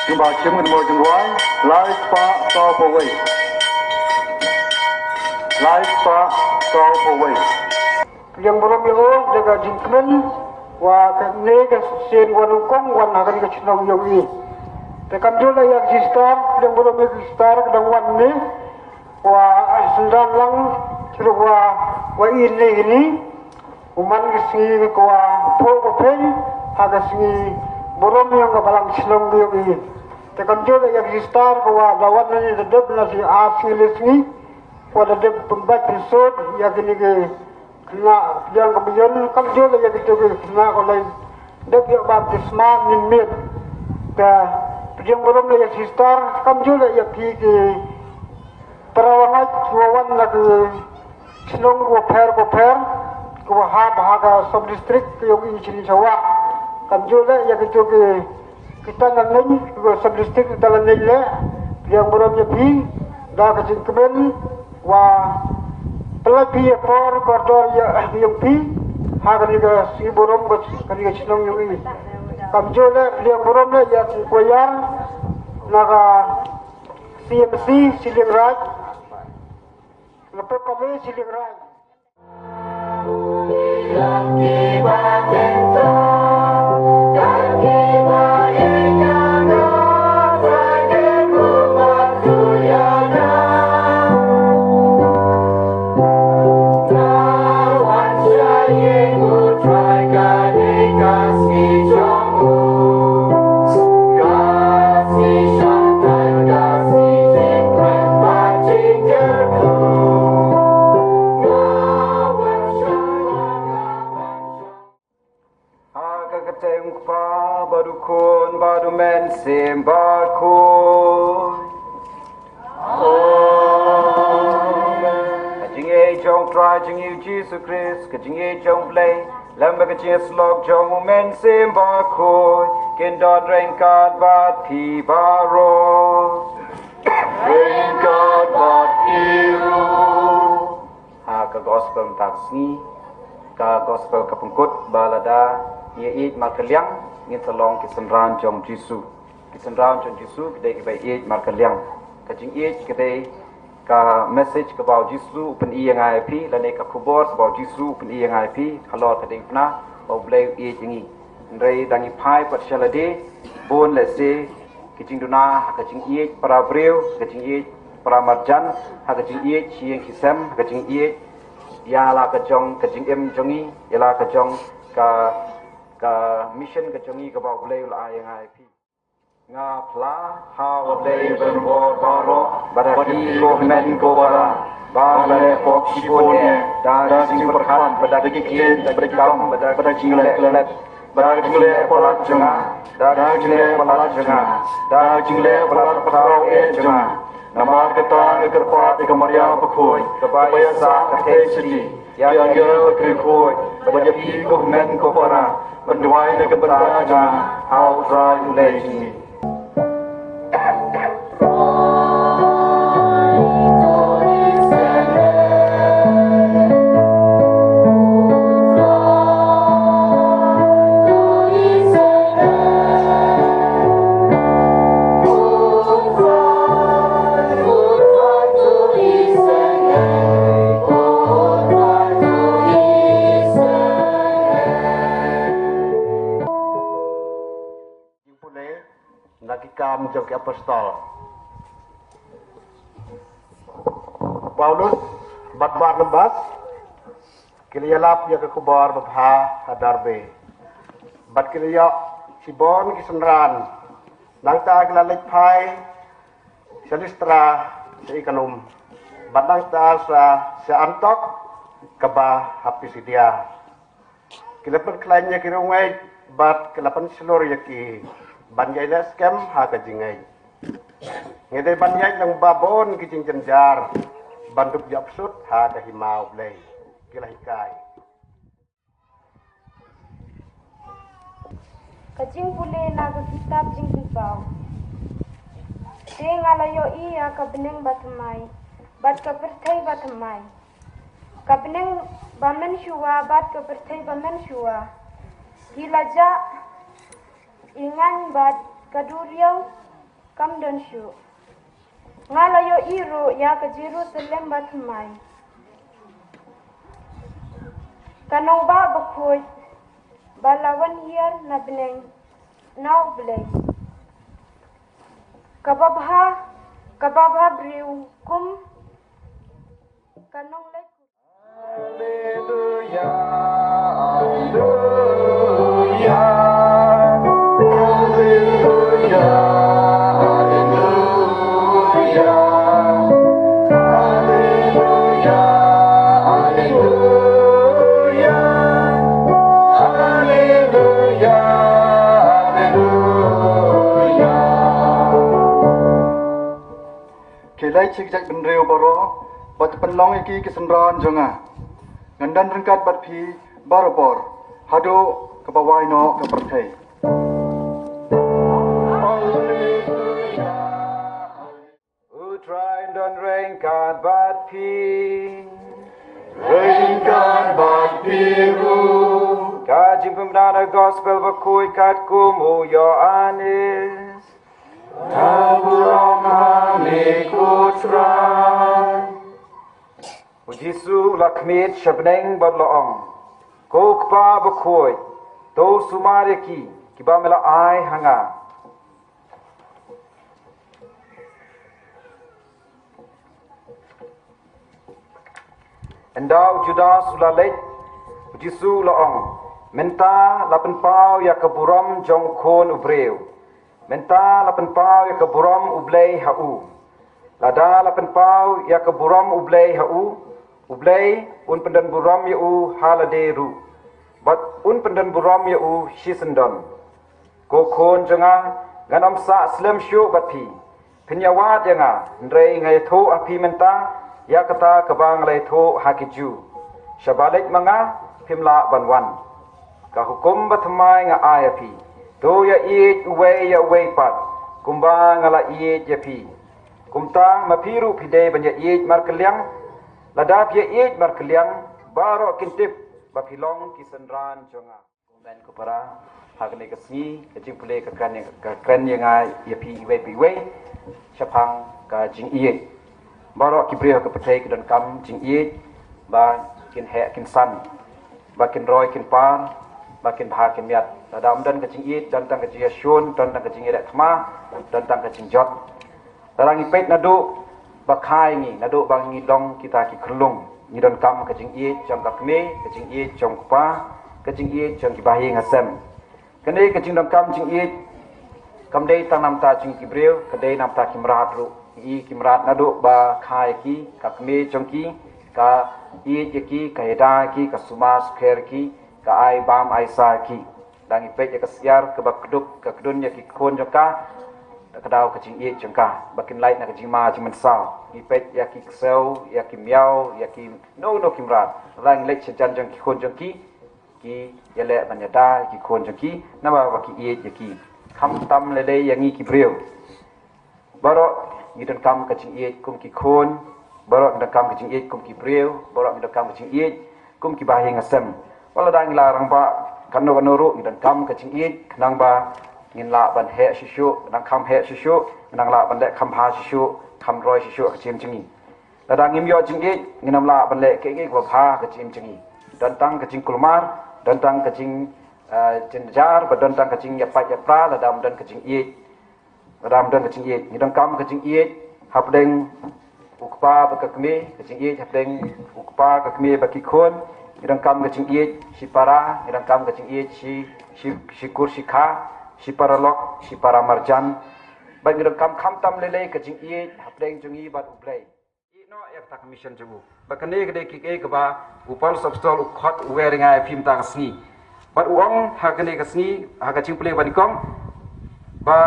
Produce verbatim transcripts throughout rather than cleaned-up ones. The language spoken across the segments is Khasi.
Ba shim ngan mo jingwai, lai spah saw phew wei. Lai spah saw phew wei. Pdiang burom ïa u da ka jingkmen, wa kane ka sien wa nyngkong wan ha kane ka shnong jong i. Te kam ju la ïa ki sister, pdiang burom ïa ki sister ka dang wan ne. Wa synran lang, shuh wa, wa i ne ini. U man ka sngi ka wa phew ka phew, ha ka sngi burom ïa ka balang shnong ïa i. Te kam ju la ïa ki sister ka wa da wan ne da dep na shi ar sngi le sngi. Wa da dep pynbeit pynsut ïa kine ki khynnah pdiang ka bion, kam ju la ïa kito ki khynnah ka lei dep ïa baptisma mynmiet. Ka pdiang burom la ïa sister, kam ju la ïa phi ki para wa ngeit wa wan na ki shnong wa pher wa pher, ki wa hap ha ka sub district ki yong i chin chawa. Kam ju la ïa kito ki Kita ngan neng, ko sub district kita ngan neng le, yang burom ïa phi, da ka jingkmen, wa pynlait phi ïa por kordor ïa ïa phi, ha kane ka sngi burom, kane ka shnong ïa i. Kam ju le, yang burom le ïa ki koyar, na ka C M C, Shilliang Raj, na pepale Shilliang Raj. Ha ka kyrteng u Kpa bad u Khun bad u Mynsiem Bakhuid. Amen. Ka jingïeit jong u Trai jong ngi u Jisu Khrist, ka jingïeit jong u Blei, lem bad ka jingïasyllok jong u Mynsiem Bakhuid, kin don ryngkat bad phi baroh. Ryngkat bad phi ruh. Ha ka gospel mynta ka sngi, ka gospel ka pynkut ba lada ngi ïeit markylliang, ngin sa long ki synran jong u Jisu. Ki synran jong u Jisu ki dei kiba ïeit markylliang. Ka jingïeit ka dei ka message kaba u Jisu u pyni ïa nga ïa phi, lane ka khubor kaba u Jisu u pyni ïa nga ïa phi halor ka diengphna ba u Blei u ïeit ïa ngi. Hynrei da ngi phai pat sha lade, bun lehse ki jingduna ha ka jingïeit para briew, ha ka jingïeit para marjan, ha ka jingïeit shi ïing shi sem, ha ka jingïeit ïa la ka jong ka jingim jong ngi, ïa la ka jong ka, ka mission ka jong ngi kaba u Blei u la ai ïa nga ïa phi. Nga phla ha u Blei ba donbor baroh, bad ha ki ko hynmen ko para, ba ngi la leh pop shibun eh da ki jingpyrkhat, bad da ki ktien, bad da ki kam, bad da ki jingleh klet, bad da ki jingleh palat jong nga, da ki jingleh palat jong nga, da ki jingleh palat pathraw eh jong nga. Namar kata nga kyrpad ïa ka Maria bakhuid, kaba ïa sah ka theisotti ïa ki angel bad ki riewkhuid, bad ïa phi ko hynmen ko para, ban duwai na ka bynta jong nga ha u Trai U Blei jong ngi. Jingpule na ki Kam jong ki Apostol. Paulus bad Barnabas ki la ïalap ïa ka khubor babha ha Derbe, bad ki la ïoh shibun ki synran. Nangta ki la leit phai sha Listra, sha Ikonum, bad nangta sa sha Antiok kaba ha Pisidia. Ki la pynkhlaiñ ïa ki riewngeit bad ki la pynshlur ïa ki ban ïai leh skhem ha ka jingngeit. Ngi dei ban ïaid lang ba bun ki jingjynjar ban dup ïapsut ha ka hima U Blei. Ki la hikai. Ka jingpule na ka kitab Jingpynpaw. Te nga la ïohi ïa ka bneng bathymmai bad ka pyrthei bathymmai. Ka bneng ba mynshuwa bad ka pyrthei ba mynshuwa ki la jah ïngaiñ, bad ka duriaw Kam don shuh. Nga la ïohi ruh ïa ka Jerusalem bathymmai, ka nongbah bakhuid ba la wan hiar na bneng na U Blei, ka babha, ka babha briew kum ka nongleit. Alleluia, alleluia, alleluia, alleluia, alleluia, alleluia, alleluia. Khublei shibun ïa ki briew baroh, bad pynlong ïa ki ki synran jong nga. Ngan don ryngkat bad phi barabor haduh kaba wai noh ka pyrthei. U Trai un don ryngkat bad phi. Ryngkat bad phi ruh. Ka jingpynbna na gospel bakhuid katkum u Ïoannis. Ka burom ha me ko Trai. U Jisu u la khmih sha bneng bad u la ong, Ko Kpa bakhuid, to sumar ïa ki, kiba me la ai ha nga. Ynda u Judas u la leit, u Jisu u la ong, Mynta la pynpaw ïa ka burom jong u Khun u briew. Mynta la pynpaw ïa ka burom U Blei ha u. Lada la pynpaw ïa ka burom U Blei ha u, U Blei un pyndon burom ïa u ha lade ruh, bad un pyndon burom ïa u shisyndon. Ko khun jong nga, ngan ym sah slem shuh bad phi. Phin ïawad ïa nga, hynrei nga ïathuh ha phi mynta ïa kata kaba nga la ïathuh ha ki Jiw. Shaba leit ma nga, phim lah ban wan. Ka hukum bathymmai nga ai ha phi, to ïaieit uwei ïa uwei pat, kumba nga la ïeit ïa phi. Kumta ma phi ruh phi dei ban ïaieit markylliang. Lada phi ïaieit markylliang, baroh kin tip ba phi long ki synran jong nga. Kumban ko para, ha kane ka sngi, ka jingpule ka kren, ka kren ïa nga ïa phi iwei pa iwei shaphang ka jingïeit. Baroh ki briew ha ka pyrthei ki donkam jingïeit ba kin heh kin san, ba kin roi kin par, ba kin bha kin miat. Lada ym don ka jingïeit, don tang ka jingïashun, don tang ka jingïaleh thma, don tang ka jingjot. Lada ngi peit naduh ba kha ïa ngi, naduh ba ngi long kita ki khyllung, ngi donkam ka jingïeit jong ka kmie, ka jingïeit jong u kpa, ka jingïeit jong ki bahaïing hasem. Kane ka jingdonkam jingïeit kam dei tang namar jong ki briew, ka dei namar ki mrad ruh. Ki, ki mrad naduh ba kha ïa ki, ka kmie jong ki ka ïeit ïa ki, ka ïada ïa ki, ka sumar sukher ïa ki, ka ai bam ai sah ïa ki. Lada ngi peit ïa ka syiar kaba kdup, ka kdun ïa ki khun jong ka, ka daw ka jingïeit jong ka ba kin lait na ka jingma jingmynsaw. Ngi peit ïa ki ksew, ïa ki miaw, ïa kino kino ki mrad. Lada ngi leit shajan jong ki khun jong ki, ki ïaleh ban ïada ïa ki khun jong ki namar ba ki ïeit ïa ki. Khamtam lei lei ïa ngi ki briew. Baroh ngi donkam ka jingïeit kum ki khun, baroh ngi donkam ka jingïeit kum ki briew, baroh ngi donkam ka jingïeit kum ki bahaïing hasem. Wat lada ngi la rangbah kano kano ruh, ngi donkam ka jingïeit khnang ba ngin lah ban heh shuh shuh, nang kham heh shuh shuh, nang lah ban leh kham bha shuh shuh, kham roi shuh shuh ha ka jingim jong ngi. Lada ngim ïoh jingïeit, ngin ym lah ban leh kiei kiei kiba bha ha ka jingim jong ngi. Don tang ka jingkulmar, don tang ka jing, eh, jynjar, bad don tang ka jingïapait ïapra lada ym don ka jingïeit. Lada ym don ka jingïeit, ngi donkam ka jingïeit hapdeng u kpa bad ka kmie, ka jingïeit hapdeng u kpa, ka kmie bad ki khun. Ngi donkam ka jingïeit shipara, ngi donkam ka jingïeit shi, shi, shi kur shi kha, shi paralok, shi paramarjan. Bad ngi donkam khamtam lei lei ka jingïeit hapdeng jong ngi bad U Blei. Ïeh noh ïa kata ka mission jong u. Bad kane ka dei kaei kaba u Paulus Apostol u khot u wer ïa nga ïa phi mynta ka sngi. Bad u ong ha kane ka sngi, ha ka jingpule ba nyngkong, ba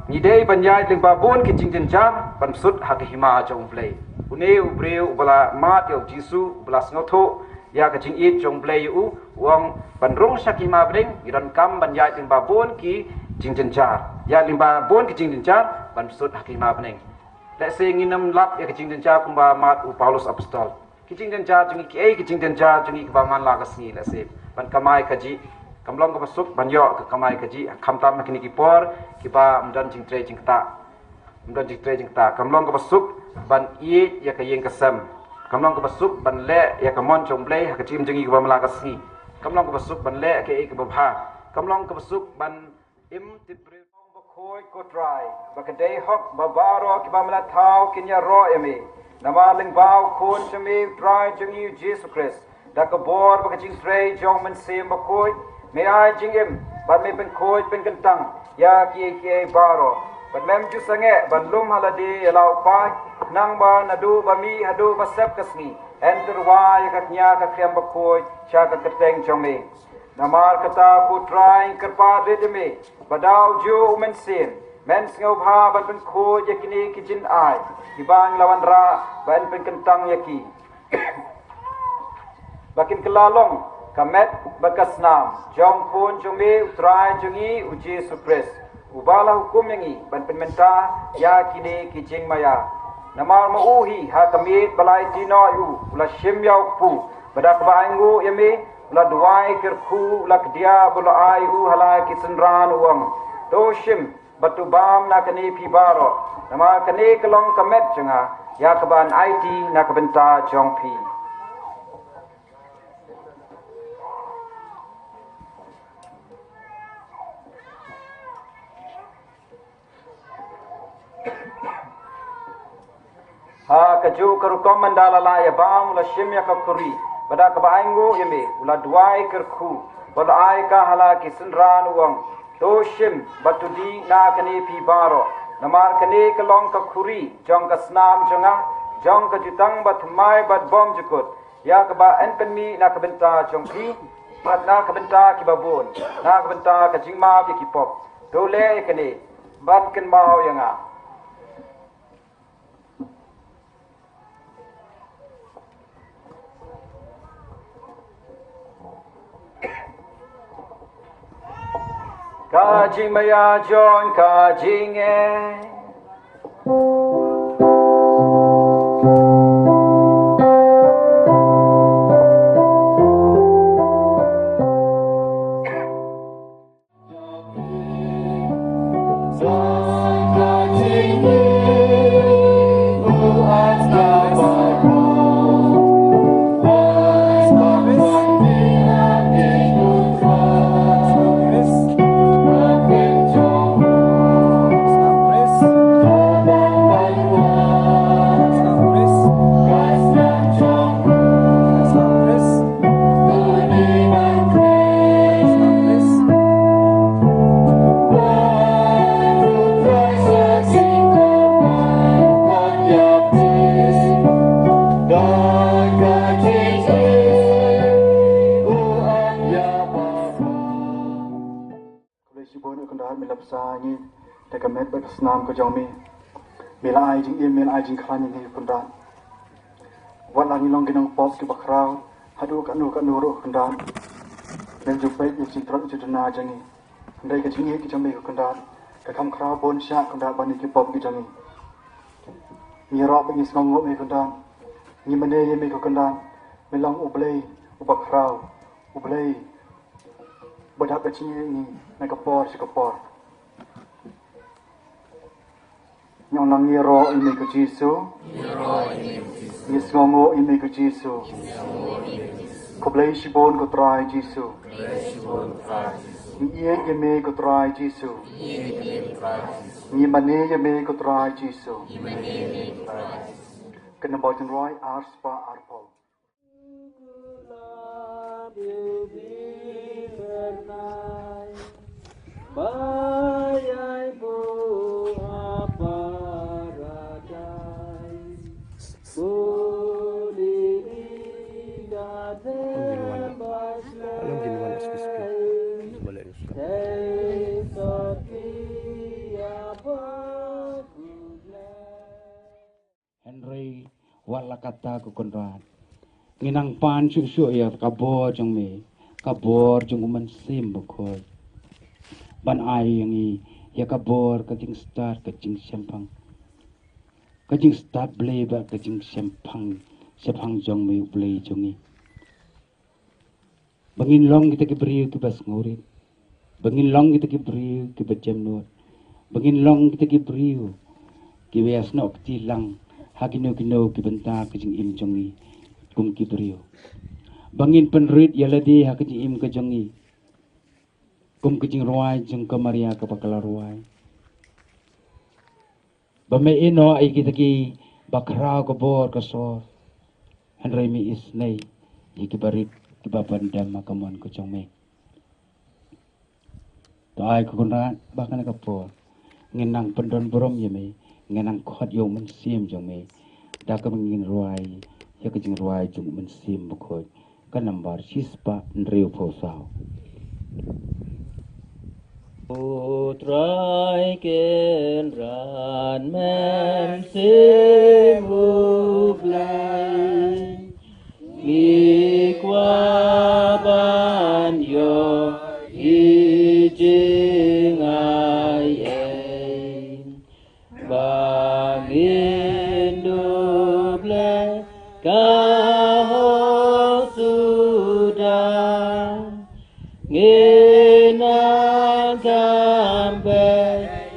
ngi dei ban ïaid lyngba bun ki jingjynjar ban sut ha ka hima jong U Blei. Une u briew uba la mad ïa u Jisu, uba la sngewthuh ïa ka jingïeit jong U Blei ïa u, u ong ban rung sha ka hima bneng, ngi donkam ban ïaid lyngba bun ki jingjynjar. Ïaid lyngba bun ki jingjynjar ban sut ha ka hima bneng. Lehse ngin ym lap ïa ki jingjynjar kumba mad u Paulus Apostol. Ki jingjynjar jong ngi, kiei ki jingjynjar jong ngi kiba man la ka sngi, lehse ban kamai kajih. Kam long kaba suk ban ïoh ka kamai kajih, khamtam ha kine ki por kiba ym don jingtrei jingktah. Kam don jingtrei jingktah. Kam long kaba suk ban ïeit ïa ka ïing ka sem. Kam long kaba suk ban leh ïa ka mon jong U Blei ha ka jingim jong ngi kaba man la ka sngi. Kam long kaba suk ban leh ïa kaei kaba bha. Kam long kaba suk ban im tip briew. Bakhuid ko Trai, ba ka dei hok ba baroh kiba me la thaw kin ïaroh ïa me. Namar lyngba u Khun jong me u Trai jong ngi u Jisu Khrist, da ka bor bad ka jingtrei jong u Mynsiem Bakhuid, me ai jingim bad me pynkhuid pynkyntang ïa kiei kiei baroh. Bad mem ju sangeh ban lum ha lade ïa la u paid, khnang ba naduh ba mih haduh ba sep ka sngi, yn tyrwa ïa ka kñia ka khriam bakhuid sha ka kyrteng jong me. Namar kata ko Trai, ngi kyrpad rit ïa me ba da u juh u Mynsiem men sngewbha ban pynkhuid ïa kine ki jingai kiba ngi la wanrah, ban pynkyntang ïa ki. Ba kin kylla long ka met bad ka snam jong u Khun jong me u Trai jong ngi u Jisu Khrist, uba la hukum ïa ngi ban pynmynta ïa kine ki jingmaïa. Namar ma u hi ha ka miet ba la aiti noh ïa u, u la shim ïa u kpu, bad da kaba ainguh ïa me u la duwai kyrkhu, u la kdiah bad u la ai u ha la ki synran, u ong: To shim bad to bam na kane phi baroh, namar kane ka long ka met jong nga ïa kaba yn aiti na ka bynta jong phi. Ha kajuh ka rukom, ynda la lah ïa bam, u la shim ïa ka khuri, bad da kaba ainguh ïa me u la duwai kyrkhu, bad u la ai ka ha la ki synran, u ong: To shim bad to dih na kane phi baroh, namar kane ka long ka khuri jong ka snam jong nga, jong ka jutang bathymmai bad bymjukut, ïa kaba yn pynmih na ka bynta jong phi bad na ka bynta kiba bun, na ka bynta ka jingmap ïa ki pop. To leh ïa kane ban kynmaw ïa nga. Ka jingmaïa jong ka jingeh. Khublei shibun ko Kynrad, me la bsa ïa ngi da ka met bad ka snam ka jong me. Me la ai jingim, me la ai jingkhlaiñ ïa ngi ko Kynrad. Wat la ngi long ki nongpop kiba khraw haduh katno katno ruh ko Kynrad, mem ju peit ïa ka jingtrot jingduna jong ngi. Hynrei ka jingïeit ka jong me ko Kynrad ka kham khraw bun shah ko Kynrad ban ïa ki pop ki jong ngi. Ngi ïaroh bad ngi sngewnguh ïa me ko Kynrad. Ngi mane ïa me ko Kynrad. Me long U Blei uba khraw, U Blei uba dap ka jingïeit ïa ngi na ka por sha ka por. Ngi ong nang, ngi ïaroh ïa me ko Jisu. Ngi sngewnguh ïa me ko Jisu. Khublei shibun ko Trai Jisu. Ngi ïeit ïa me ko Trai Jisu. Ngi mane ïa me ko Trai Jisu. Ka nambor jingrwai ar spah arphew. Hynrei wat la katta ko Kynrad, ngi nang pan shuh shuh ïa ka bor jong me, ka bor jong u Mynsiem Bakhuid, ban ai ïa ngi ïa ka bor, ka jingstad, ka jingshemphang, ka jingstad Blei bad ka jingshemphang, shemphang jong me U Blei jong ngi. Ba ngin long kita ki briew kiba sngewrit. Ba ngin long kita ki briew kiba jemnud. Ba ngin long kita ki briew kiba ïasnoh kti lang ha kino kino ki bynta ka jingim jong ngi kum ki briew. Ba ngin pynrit ïa lade ha ka jingim ka jong ngi kum ka jingrwai jong ka Maria kaba ka la rwai. Ba me ïehnoh ïa kita kiba khraw ka bor ka sor, hynrei me isynei ïa kiba rit kiba pyndem ha ka mon ka jong me. To ai ko Kynrad ba kane ka por ngin nang pyndon burom ïa me, ngin nang khot ïa u Mynsiem jong me da kaba ngin rwai ïa ka jingrwai jong u Mynsiem Bakhuid, ka nambar shispah hynriewphew saw. U Trai Kynrad Mynsiem U Blei, ngi kwah ban ïoh i jingai ei. Ba ngin dup leh ka hok suda. Ngin nang kham bha,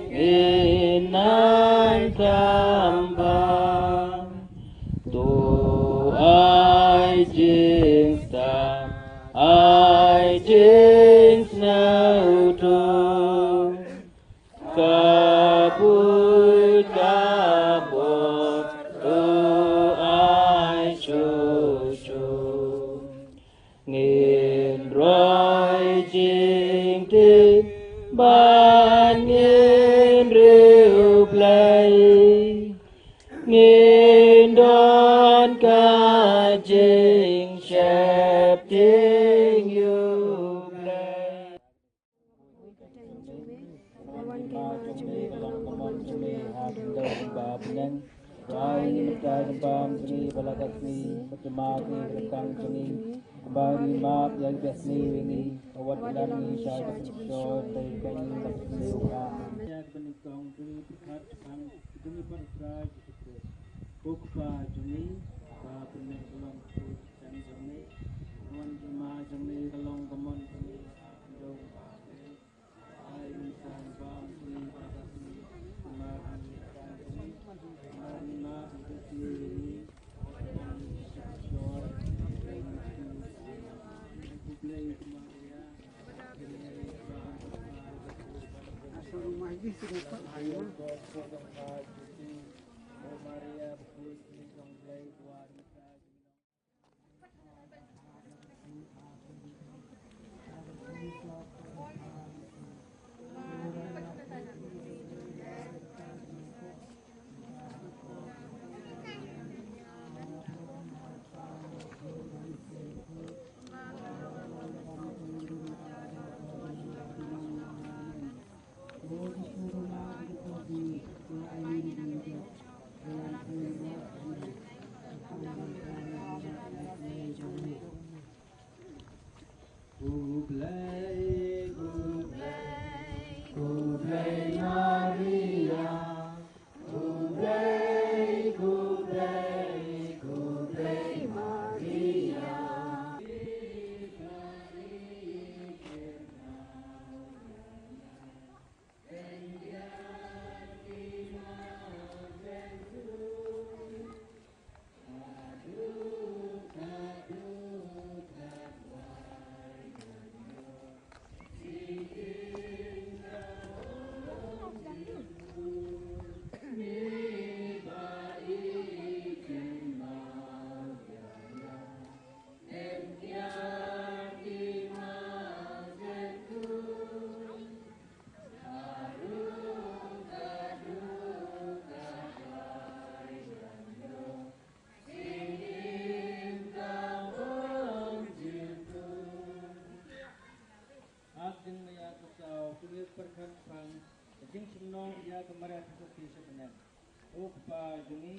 ngin nang kham bha. To ai jingsdang, ai jingsngewthuh. Ka buit ka bor to ai shuh shuh. Ngin roi jingtip bad ngin riewblei. Ngin don ka jingsheptieng ïa U Blei. Ko Kpa jong ngi, ba pynlong ka sem jong me, ka mon jong me ka long ka mon jong me ha khyndew ba ha bneng. Ai mynta bad ha ka sngi bad ha ka sngi. Khublei, khublei, khublei Maria. Khublei, khublei, khublei Maria. Ka jingmyntoi ka saw, pynlong pyrkhat pang, ka jingshemphang ïa ka Maria Theisotti sha bneng. Ko Kpa jong ngi.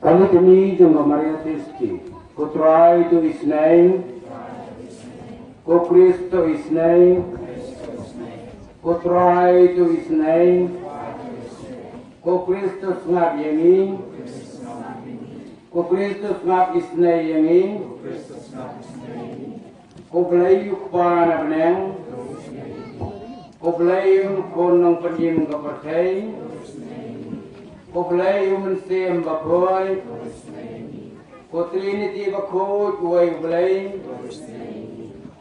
Ka Litani jong ka Maria Theisotti. Ko Trai to isynei. Ko Khrist to isynei. Ko Trai to isynei. Ko Khrist to sngap ïa ngi. Ko Khrist to sngap isynei ïa ngi. Ko Blei u Kpa na bneng. Ko Blei u Khun nongpynim ka pyrthei. Ko Blei u Mynsiem Bakhuid. Ko Trinity Bakhuid uwei u Blei.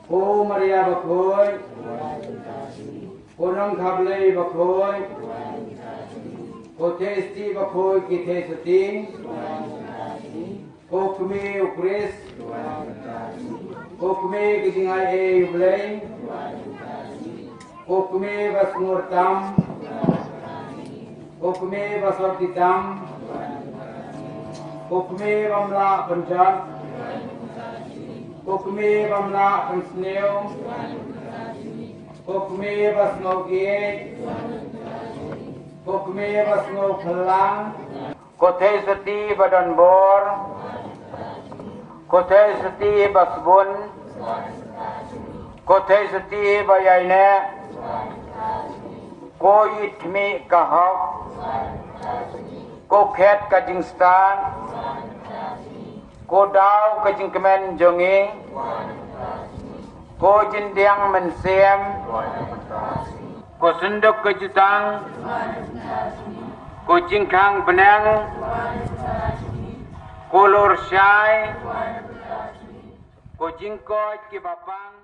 Ko Maria Bakhuid. Ko Nongkha Blei Bakhuid. Ko Theisotti Bakhuid ki Theisotti. Ko Kmie u Khrist. Ko Kmie ka jingai ei u Blei. Ko Kmie ba sngewrtam. Ko Kmie ba sngewtitam. Ko Kmie bym lah pynjot. Ko Kmie bym lah pynsniew. Ko Kmie ba sngew ïeit. Ko Kmie ba sngew phylla. Ko Theisotti ba don bor. Ko Theisotti ba sbun. Ko Theisotti ba ïaineh. Ko ïitkhmih ka hok. Ko khet ka jingstad. Ko daw ka jingkmen jong ngi. Ko jingdiang mynsiem. Ko synduk ka jutang. Ko jingkhang bneng. Ko lor shai. Ko jingkoit kiba pang.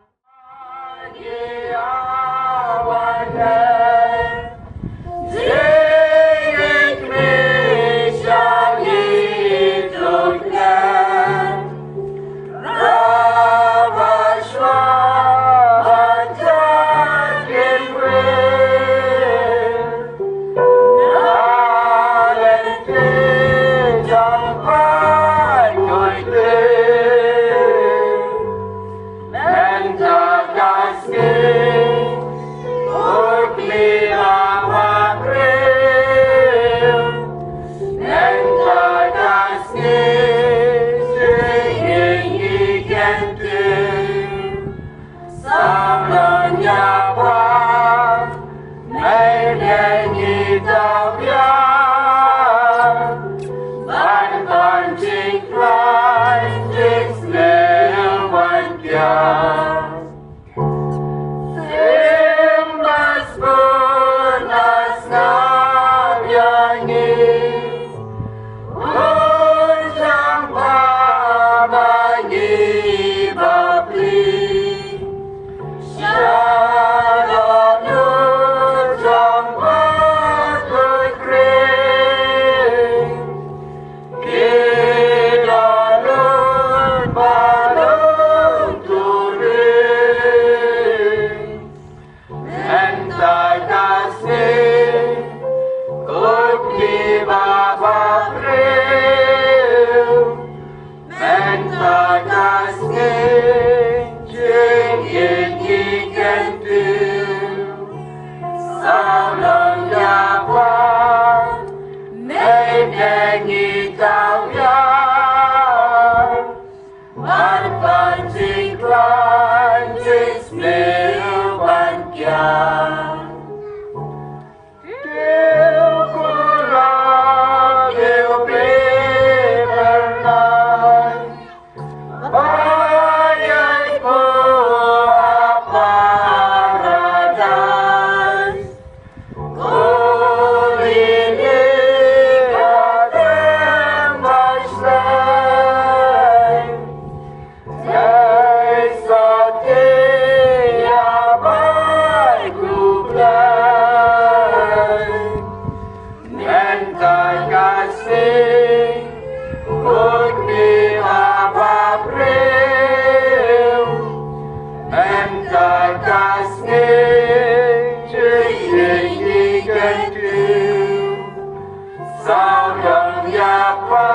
Sawdong ïa pha,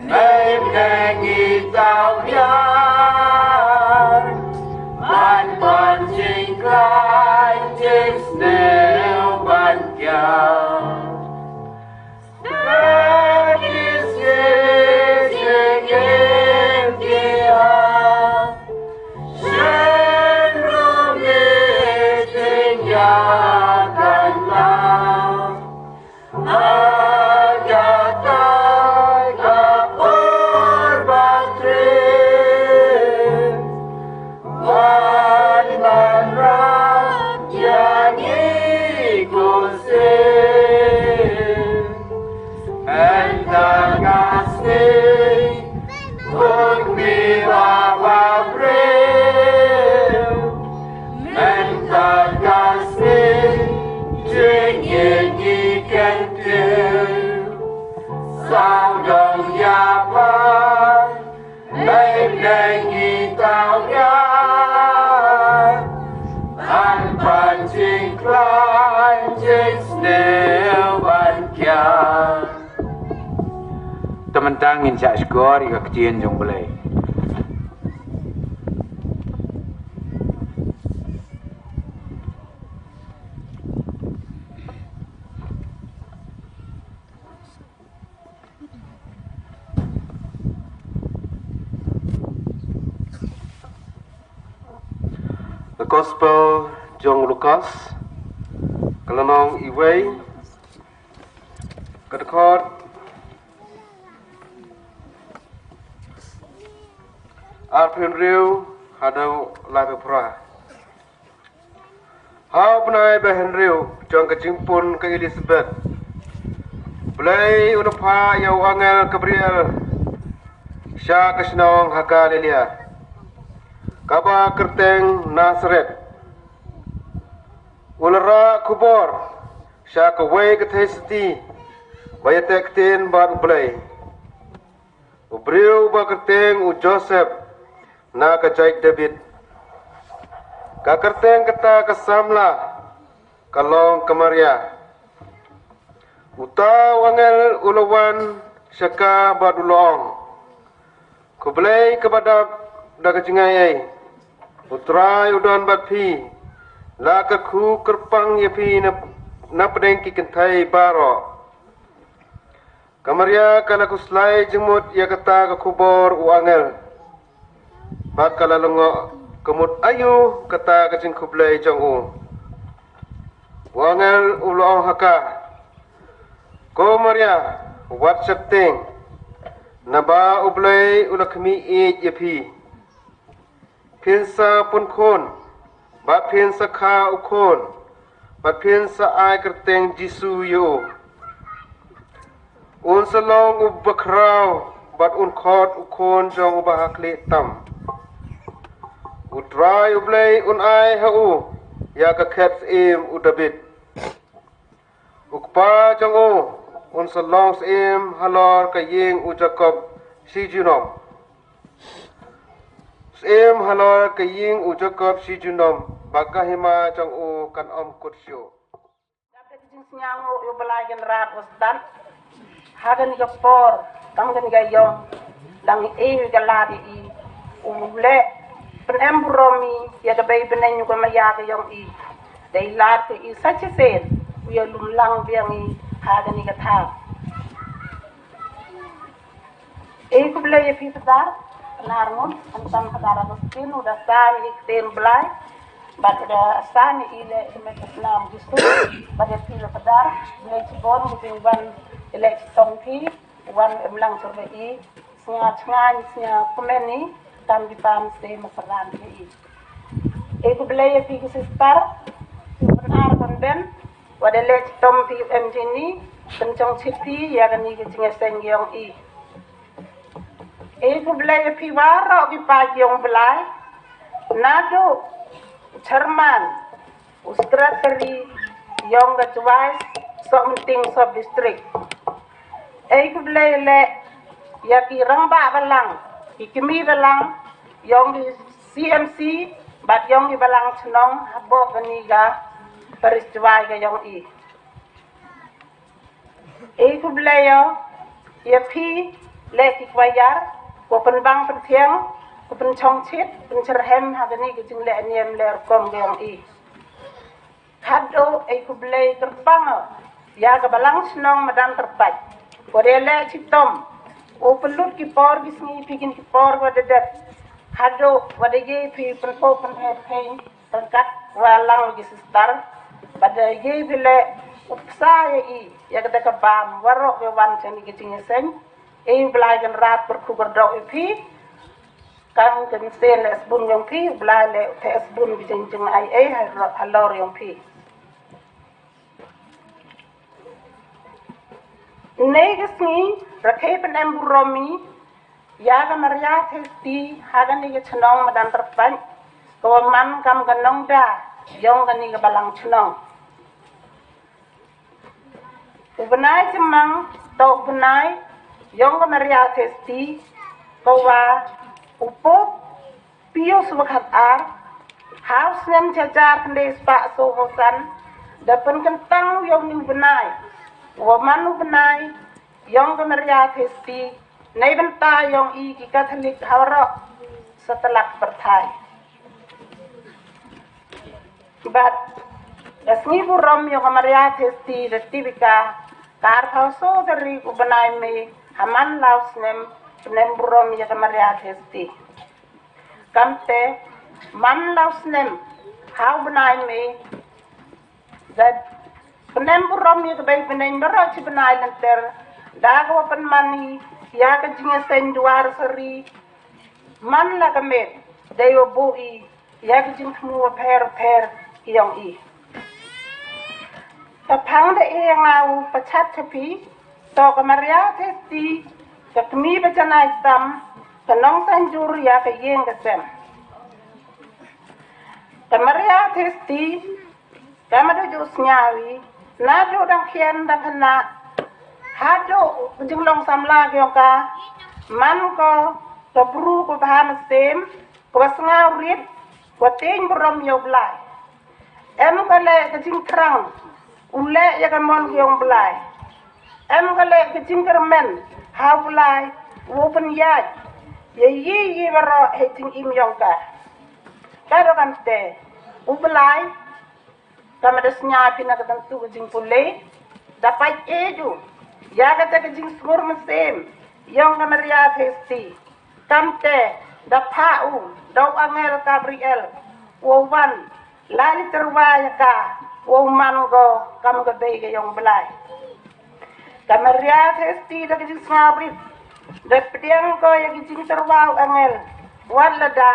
mei bneng i taw ïar, ban ban jingkhlaiñ jingsniew ban kiar. Wan ban rap ïa ngi ko sien. Mynta ka sngi, khun mi ba ba briew. Mynta ka sngi, jingim ngi kyntiew. Sawdong ïa pha, mei bneng i taw ïar, ban ban jingkhlaiñ jingsniew ban kiar. Te mynta ngin shah shkor ïa ka ktien jong U Blei. The Gospel jong Lukas, ka lynnong iwei, ka dkhot arphew hynriew haduh laiphew phra. Ha u bnai ba hynriew jong ka jingpun ka Elisabet, U Blei u la phah ïa u angel Gabriel sha ka shnong ha Galilea, kaba kyrteng Nasaret. U la rah khubor sha kawei ka theisotti ba ïateh ktien bad U Blei, u briew ba kyrteng u Joseph, na ka jaid David. Ka kyrteng kata ka samla ka long ka Maria. Uta u angel u la wan sha ka bad u la ong: Khublei kaba dap da ka jingaiei, U Trai u don bad phi. La kyrkhu kyrpang ïa phi na, na pdeng ki kynthei baroh. Ka Maria ka la khuslai jingmut ïa kata ka khubor u angel, bad ka la lyngngoh ka mut aïu kata ka jingkhublei jong u. U angel u la ong ha ka: Ko Maria, wat sheptieng, naba U Blei u la khmih ïeit ïa phi. Phin sa pun khun, bad phin sa kha u khun, bad phin sa ai kyrteng Jisu ïa u. Un sa long u bakhraw, bad un khot u Khun jong u Bahakhlieh tam. U Trai U Blei un ai ha u ïa ka khet syiem u David. U kpa jong u un sa long syiem halor ka ïing u Jakob shi junom. Syiem halor ka ïing u Jakob shi junom, ba ka hima jong u kan ym kut shuh. Dap da ka jingsngew u Blei Kynrad u Stad. Ha kane ka por, tang kane ka ïong, dang i ka lad i, u leh pynemburom i ïa ka bei bneng u ka Maria ka ïong i. Dei lad ka i sa shisien u ïalum lang biang i ha kane ka thaiñ. Ei, khublei ïa phi Phadar Narngum, khamtam Phadar Agustin, u da san ïa i ktien Blai, bad u da san ïa i leh i met snam Jisu, bad ïa phi Phadar, khublei shibun, u jingwan ïaleh shitom phi, wan im lang shuh ïa i, sngewsngaiñ, sngewkmen i, tam ki pam seh ma Phadar ïa i. Ei, khublei ïa phi ki sister, ki Phadar Konben, wat ïaleh shitom phi em jingni, pynjong shit phi ïa kane ka jingïaseng ïong i. Ei, khublei ïa phi waroh ki paid ïong Blai, naduh u chairman, u secretary ïong ka Jowai Sohmynting Sub District. Ei, khublei leh ïa ki rangbah balang, ki kmie balang ïong ki C M C bad ïong ki balang chnong hapoh kane ka Parish Jowai ka yong i. Ei khublei ïa phi leh ki kwayar, ko pynbang pynthiang, ko pynchong chit, pynchyrhem ha kani ka jingleh niam leh rukom ka yong i. Khadduh ei khublei kyrpang ïa ka balang shnong madan tyrpait. Ko dei leh chitom, u pynlut ki por ki sngi phi kin ki por ko dei dep. Khadduh ko dei ye phi pynpo pynhe phi. Tangkat wa lang ki sister, bad ïa i bile u psa ïa i ïa kata ka bam waroh ïa wan chani ki jingïaseng. Ei Blai kan rat pyrkhu kyrdoh ïa phi. Kan kan sen le sbun yong phi, Blai le te sbun ki jing jing ai ei halor yong phi. Nei ka sngi rakhe pynem burom i ïa ka Maria Thesti ha kani ka chnong madan tyrpait, ka wa man kam ka nongda yong kani ka balang chnong. U bnai jemang to u bnai yong ka Maria Thesti, ka wa u Pope Pius wa khat ar ha u snem hajar khyndai spah saw phew san da pynkyntang yong ni u bnai wa man u bnai yong ka Maria Thesti. Nei bynta yong i ki Katholik ha waroh satlak pyrthai. Bad ka sngi burom ïa ka Maria Thesti da tip ïa ka ka arphew saw tarik u bnai Mei ha man la u snem pynem burom ïa ka Maria Thesti. Kamte man la u snem ha u bnai Mei da pynem burom ïa ka bei bneng baroh chi bnai lynter da ka wa pynman i ïa ka jingïaseng dwar sari. Man la ka met dei wa buh i ïa ka jingthmu wa pher pher yong i. Ka phang da i nga u pachat chapi to ka Maria Thesti, ka kmi ba janai tam, ka nong sanjur ïa ka ïeng ka sem. Ka Maria Thesti ka ma da ju sngawi na ju dang khian dang khana ha du jinglong samla yong ka. Man ko ka bru ko bha masem, ko sngaw rit, ko ting burom ïa u Blai. Em ka leh ka jingthrang u leh ïa ka mon yong u Blai. Em ka leh ka jingkyrmen ha u Blai u pynïaid ïa i i baroh ha jingim yong ka. Ka do kamte u Blai ka ma da sñiaw phi na ka tantu ka jingpule da pait e ju ïa kata ka jingsngur mynsiem yong ka Maria Thesti. Kamte da pha u da u angel Gabriel u wan lai li tyrwa ïa ka u man ko kam ka bei ka yong Blai. Ka Maria Thesti da ka jingsngewrit da pdiang ko ïa ka jingtyrwa u angel wat lada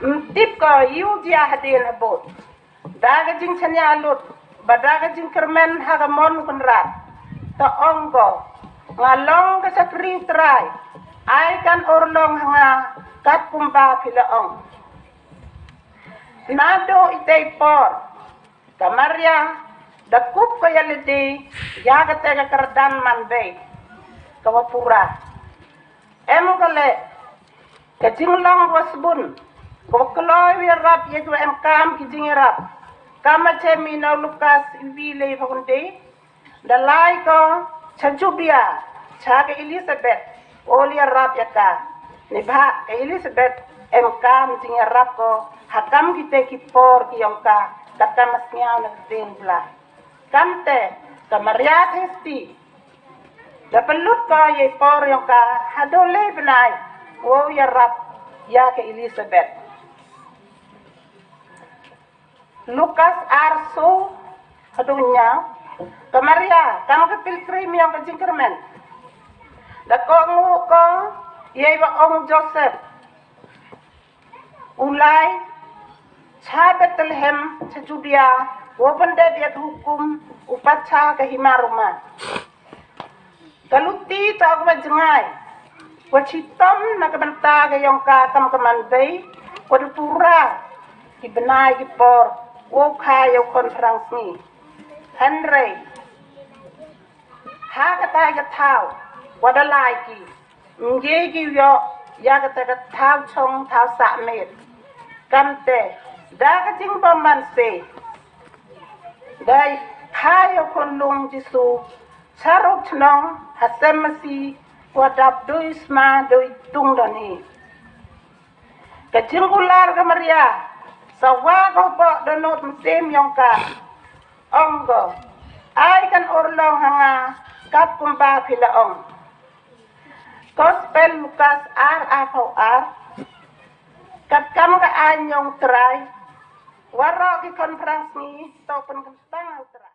ym tip ko ïu jia hadien habud. Da ka jingchania lut ba da ka jingkyrmen ha ka mon Kynrad ta ong ko, nga long ka chakri Trai, ai kan urlong ha nga kat kumba phi la ong. Naduh itei por ka Maria da kup ka ïa lade ïa kata ka kyrdan man bei ka wa pura. Em ka leh ka jinglong wa sbun ko kloi wi rap ïa ju em kam ki jingïarap. Kam ma chem i nau Lukas i wi lei pha kunde da lai ko cha Judea cha ka Elizabeth. O li rap ïa ka ni bha ka Elizabeth em kam jingïarap ko ha kam kite ki por ki yong ka. Ka kam sñiaw na ka ding bla kamte ka Maria Thesti da pynlut ko ïa i por yong ka ha dole bnai wow ïarap ïa ka Elizabeth. Lukas arsu ha dunya ka Maria kam ka pilgrim yong ka jingkyrmen da ko ngu ko ïa i ba ong Joseph u lai cha Bethlehem cha Judea wa pyndep ïa ka hukum u pacha ka hima Roma. Ka luti ta ka ba jngai wa chitom na ka bynta ka yong ka kam ka man bei wa da pura ki bnai ki por wa u kha ïa u khon phrang sngi. Hynrei ha kata ka thaw wa da lai ki mje ki ïoh ïa kata ka thaw chong thaw sah met. Kamte Da ka jingbymman se, da kha ïa u khunlung Jisu sha ruh chnong ha sem masi, wa dap dui sma dui tung don hi. Ka jingkular ka Maria, sa wa ka u poh dohnud mynsiem yong ka, ong ko, ai kan urlong ha nga kat kumba phi la ong. Gospel Lukas ar, arphew ar. Kat kam ka aiñ yong Trai, waroh ki conference ngi to pynkyntang ha u Trai.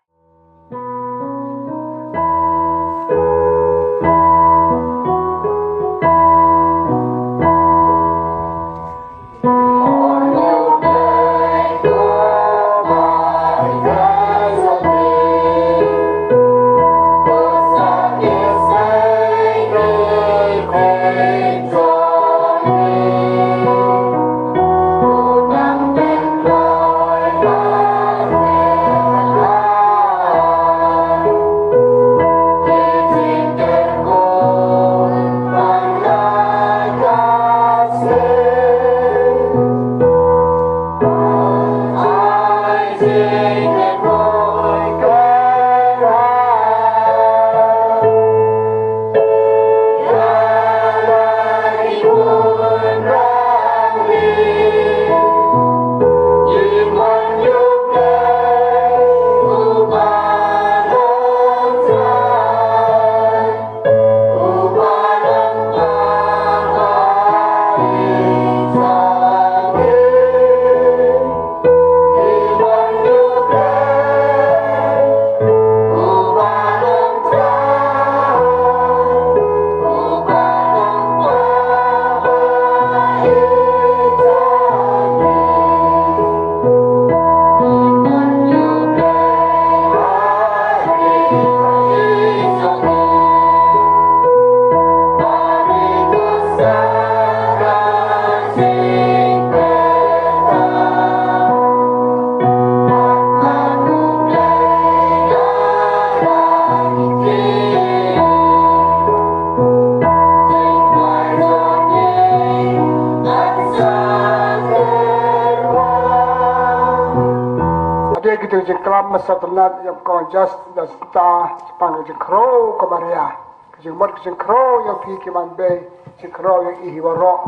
Ade ki jingklam masa ternat ïa ka kong Jas da seta sepang ka jingkhro ka Maria. Ka jingmut ka jingkhro ïa phi ki man bei, jingkhro ïa i hi waroh.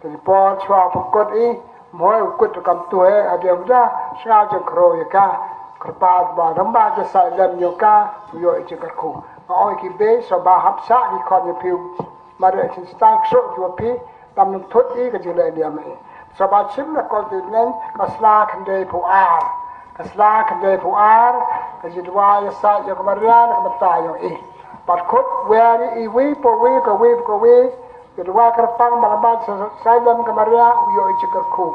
Te ni por chwa pukut i, mhoi ukut kam tu he, ade uda, sha jingkhro ïa ka. Kyrpad ba ramba ja sa lem ïa ka, ïa i jingkyrkhu. Nga ong ki bei, sa ba hap sa ki khon ïa phi. Mare chin stang ksuk ïa phi, tam nung thut i ka jingleh niam i. Sa ba chim na kol ti neng, ka sla khyndai phew ar. Ka sla khyndai phew ar, ka jingduwai ïa sa ïa ka Maria na ka bynta ïa i. Pat khut wer i wi po wi ka wi po ka wi, ka duwai kyrpang ba ka ban sa, sa lem ka Maria, u ïoh i jingkyrkhu.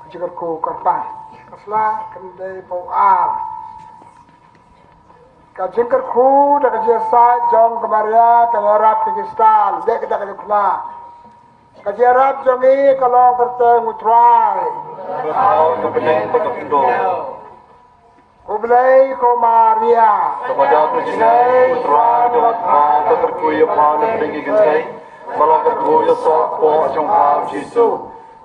Ka jingkyrkhu kyrpang. Ka sla khyndai phew ar. Ka jingkyrkhu da ka jingïasaid jong ka Maria ka ïarap ka Khristan, dei ka da ka jingkyrkhu. Ka jingïarap jong ngi ka long kyrteng u Trai. Ka thaw ka bneng bad ka pyndonkam. Khublei ko Maria. Kaba da ka jingïasaid u Trai, da ka thaw ka kyrkhu ïa pha na pdeng ki kynthei. Ba la kyrkhu ïa u soh hapoh jong pha u Jisu.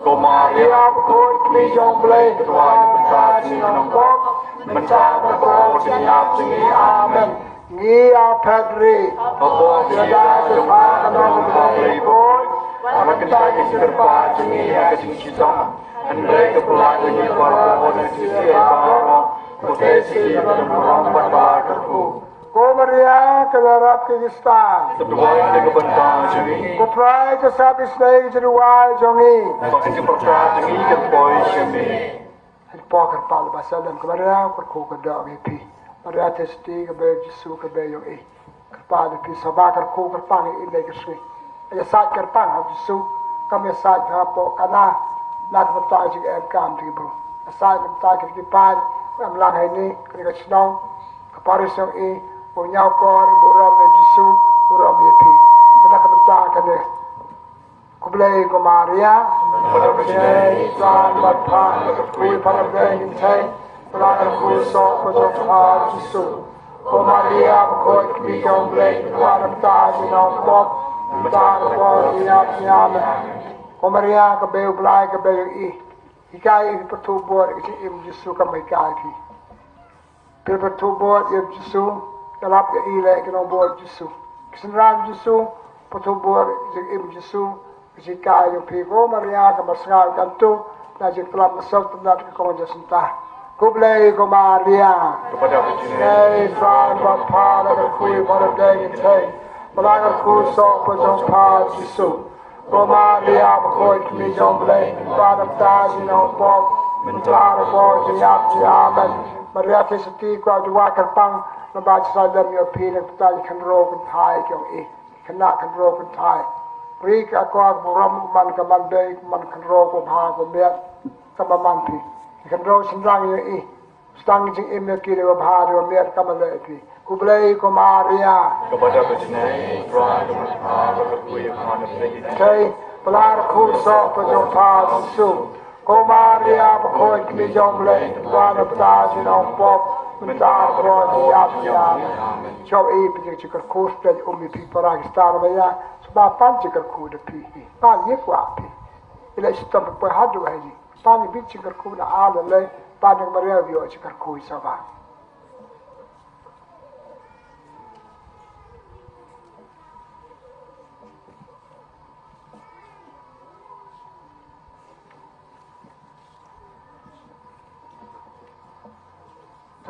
Ko Maria, bakhuid kmie jong u Blei, ka duwai na ka bynta jong ngi ki nongpop, mynta bad ha ka por jingïap jong ngi. Amen. Ngi ïa phet rieh. Hapoh ka jingïada jong pha ka Nongpynlong Blei bakhuid, bad ha ka bynta ka jingkyrpad jong ngi ha ka jingshitom. Hynrei ka pynlait jong ngi baroh na ka jingshisha baroh. Khublei ïa phi ha baroh ki por bad ha baroh ki por. Ko Maria ka ïarap ka Khristan. Duwai na ka bynta jong ngi. Ko Trai, to sngap isynei ïa ka jingduwai jong ngi. Ba ka jingpyrkhat jong ngi kan poi sha me. Hapoh kyrpad ba sa lem ka Maria, kyrkhu ka doh ïa phi. Maria Theisotti, ka bei u Jisu, ka bei ïong i. Kyrpad ïa phi, sa ba kyrkhu kyrpang ïa i lei ka sngi. Ïasaid kyrpang ha u Jisu, kam ïasaid hapoh Kana, na ka bynta ka jingemkam jong ki briew. Ïasaid na ka bynta ki riew ki paid, em lang ha ine, kane ka shnong, ka parish jong i, u ñiaw kor, burom ïa u Jisu, burom ïa phi. Kane ka bynta kane. Khublei ko Maria. Bad ka jingïasaid bad pha, kyrkhu ïa pha na pdeng ki kynthei, bad kyrkhu ïa u soh hapoh jong pha u Jisu. Ko Maria, bakhuid kmie jong u Blei, duwai na ka bynta jong ngi ki nongpop, mynta bad ha ka por jingïap jong ngi. Amen. Ko Maria, ka bei u Blei, ka bei ïong i. Hikai ïa phi, pyrthuh bor ïa ka jingim Jisu kam hikai ïa phi. Phi pyrthuh bor ïa Jisu, ïalap ïa i leh ki nongbor Jisu. Ki synran Jisu, pyrthuh bor ïa ka jingim Jisu, ka jinghikai jong phi. Ko Maria kaba sngap ïa ka kyntu, na jingklam mynsiem tynnad ka kong Jacinta. Khublei ko Maria. Kaba dap ka jingngeit. Ei, Trai, bad pha la kyrkhu ïa phi ha pdeng ki kynthei, bad la kyrkhu soh ka jong pha u Jisu. Ko Maria bakhuid, kmie jong U Blei, pynban na bynta jong ngi ki nongpop, mynta bad ha ka por jingïap jong ngi. Amen. Maria Theisotti, kwah duwai kyrpang, naba sha lem ïa phi na ka bynta ki khynraw kynthai ki jong i. Khynnah khynraw kynthai. Ri ka akor burom, man ka man bei, man khynraw, ko bha ko miat, kaba man phi. Ki khynraw shynrang ïa i. Sdang jingim ïa ki da kaba bha da kaba miat, kaba leh ïa phi. Khublei ko Maria. Kaba dap ka jingngeit, Trai, bad pha la kyrkhu ïa phi ha pdeng ki kynthei, bad la kyrkhu soh ka jong pha u Jisu. Ko Maria bakhuid, kmie jong U Blei, pynban na bynta jong ngi ki nongpop, mynta bad ha ka por jingïap jong ngi. Amen. Shu i phi ka jingkyrkhu, sdang um ïa phi para ki star ba ïa, sngewbha pan jingkyrkhu da phi. Pan ïa kwah phi. I leh shitom phi haduh ha ïing. Pan ïa phi jingkyrkhu na ar na lei, pan ïa ka Maria ïoh jingkyrkhu ïa sngewbha.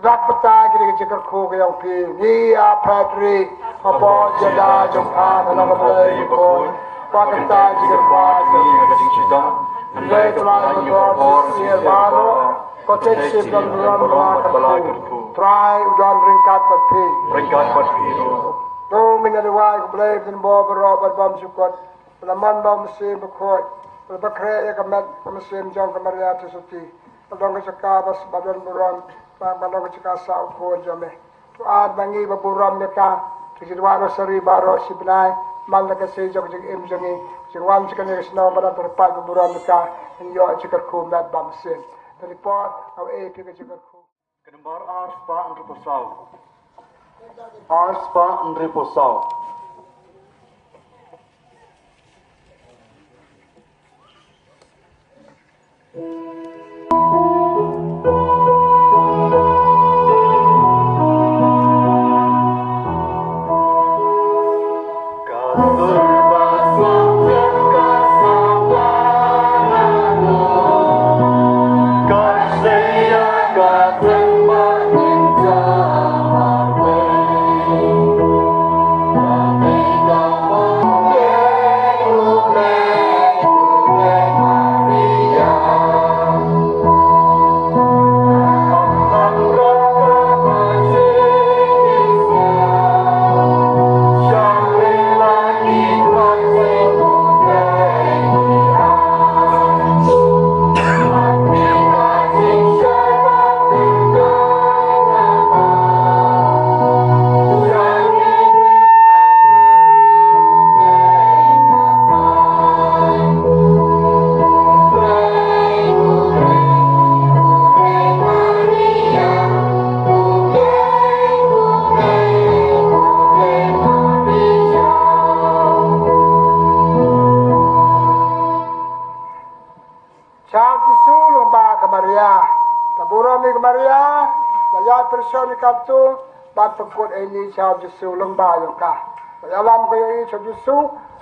Tang kata kine ki jingkyrkhu ki jong phi, ngi ïa phet ri hapoh jingïada jong pha, na ka Blei bakhuid, ba kata jingkyrkhu ki jong phi, hynrei khlem da ka bor shisha baroh, ko Jisu don burom, ba la kyrkhu. Trai u don ryngkat bad phi. Ryngkat bad phi ruh. To ngin ïa duwai ïa U Blei ba don bor baroh bad bymjukut. Ba la mon bad U Mynsiem Bakhuid, ba la pynkhreh ïa ka met ka mynsiem jong ka Maria Theisotti, ba long ka jaka ba sngewbha don burom, ba, ba long ka jaka sah u Khun jong me. To ai ba ngi ba burom ïa ka, ka jingduwai rosari baroh shi bnai, man la ka sngi jong ka jingim jong ngi, jingwan sha kane ka shnong ba dang tyrpad ba burom ïa ka, ngin ïoh jingkyrkhu met bad mynsiem. Te ha kane ka por, nga ai ïa phi ka jingkyrkhu. Ka nombar ar spah hynriewphew saw. Ar spah hynriewphew saw. Sha u Jisu lyngba ka Maria. Ka burom ïa ka Maria, la ïaid pyrshah ïa katu, ban pynkut ïa ngi sha u Jisu lyngba ïa ka. La ïalam ka ïa i sha u Jisu,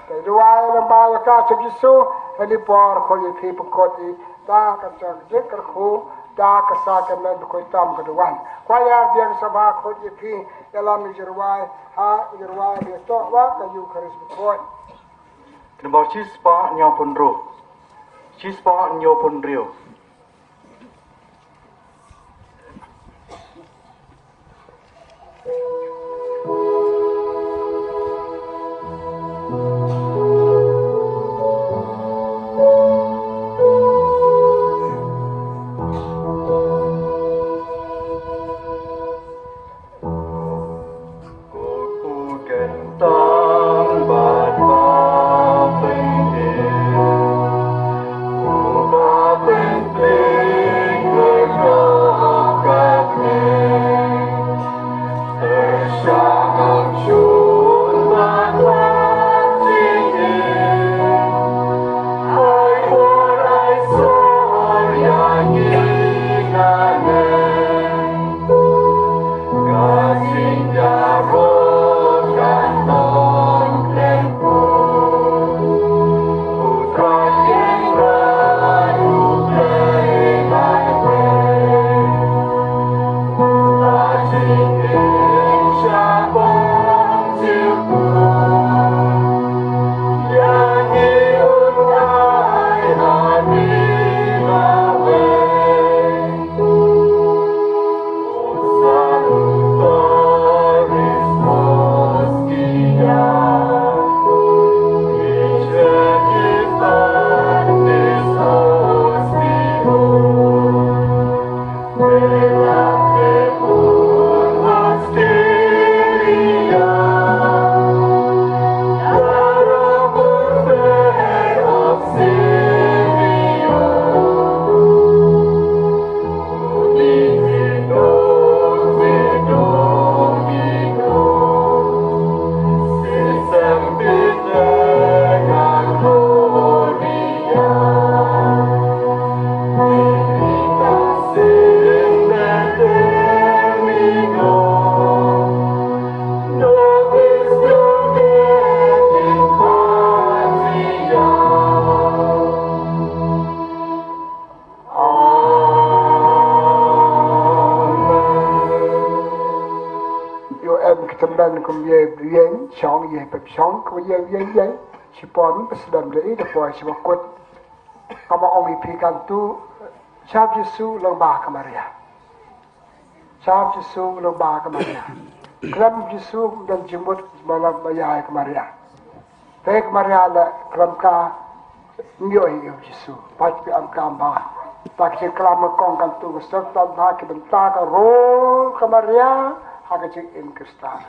ka duwai lyngba ïa ka sha u Jisu, ha kane ka por khot ïa phi pynkut i, da ka jingkyrkhu, da ka sakramen bakhuid tam ka duwan. Kwah ïa biang sngewbha khot ïa phi, ïalam ïa ka jingduwai, ha ka jingduwai ba ïatoh wa ka Eukharist bakhuid. Ka nombar shispah hynñiewphew hynriew. Shispah hynñiewphew hynriew. Tymmen kum ïa ïeng shong ïa pep shong kum ïa ïeng ïeng. Shipon pynslem da i da poi shi bakut. Kama ong i phi kan tu. Shap Jisu long ba ka Maria. Shap Jisu long ba ka Maria. Khlem Jisu dan jimut malam ba ïa ka Maria. Te ka Maria la khlem ka. Ngi ïohi ïa u Jisu. Pat ki am kam ba. Ta ki jingklam kong kan tu ka serta ha ki bynta ka rol ka Maria ha ka jingim Khristan.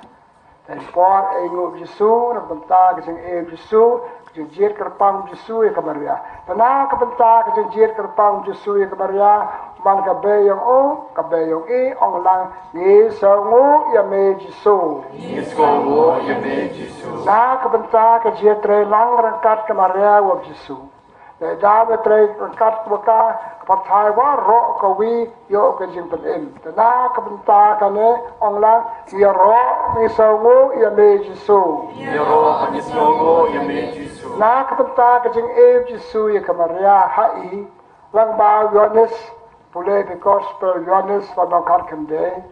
Te por ei ngu u Jisu na ka bynta ka jingim u Jisu, ka jingjied kyrpang u Jisu ïa ka Maria. Te na ka bynta ka jingjied kyrpang u Jisu ïa ka Maria, man ka bei ïong u, ka bei ïong i, ong lang ngi sngewnguh ïa me Jisu. Ngi sngewnguh ïa me Jisu. Na ka bynta ka jingïatreilang ryngkat ka Maria wa Jisu. Lada ba trei ryngkat wa ka, ka pyrthai waroh ka wi ïoh ka jingpynim. Te na ka bynta kane ong lang ïaroh ngi sngewnguh ïa me Jisu. Ïaroh ngi sngewnguh ïa me Jisu. Na ka bynta ka jingim Jisu ïa ka Maria ha i, lang ba u Ïoannis pule the gospel Ïoannis lynnong khatkhyndai.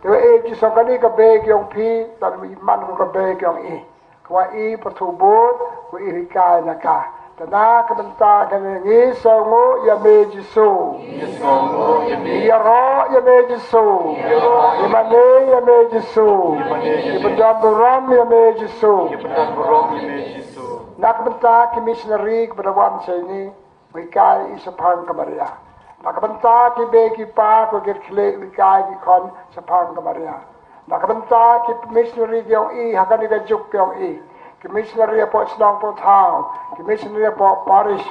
Te wa i Jisu kane ka bei ki ong phi, te i man ka bei ki ong i. Ka wa i pyrthuh bud, ka wa i hikai na ka. Te na ka bynta kane ngi sngewnguh ïa me Jisu. Ngi sngewnguh ïa me. Ïaroh ïa me Jisu. Ïaroh. Ïa mane ïa me Jisu. Ïa mane ïa me. Ïa pyndonkam ïa me Jisu. Ïa pyndonkam ïa me Jisu. Na ka bynta ki missionary kiba la wan shane. Hikai i shaphang ka Maria. Na ka bynta ki bei ki pa ko ki khlieh hikai ki khon shaphang ka Maria. Na ka bynta ki missionary ki ong i ha kane ka juk ki ong i. Ki missionary hapoh shnong hapoh thaw. Ki missionary hapoh parish.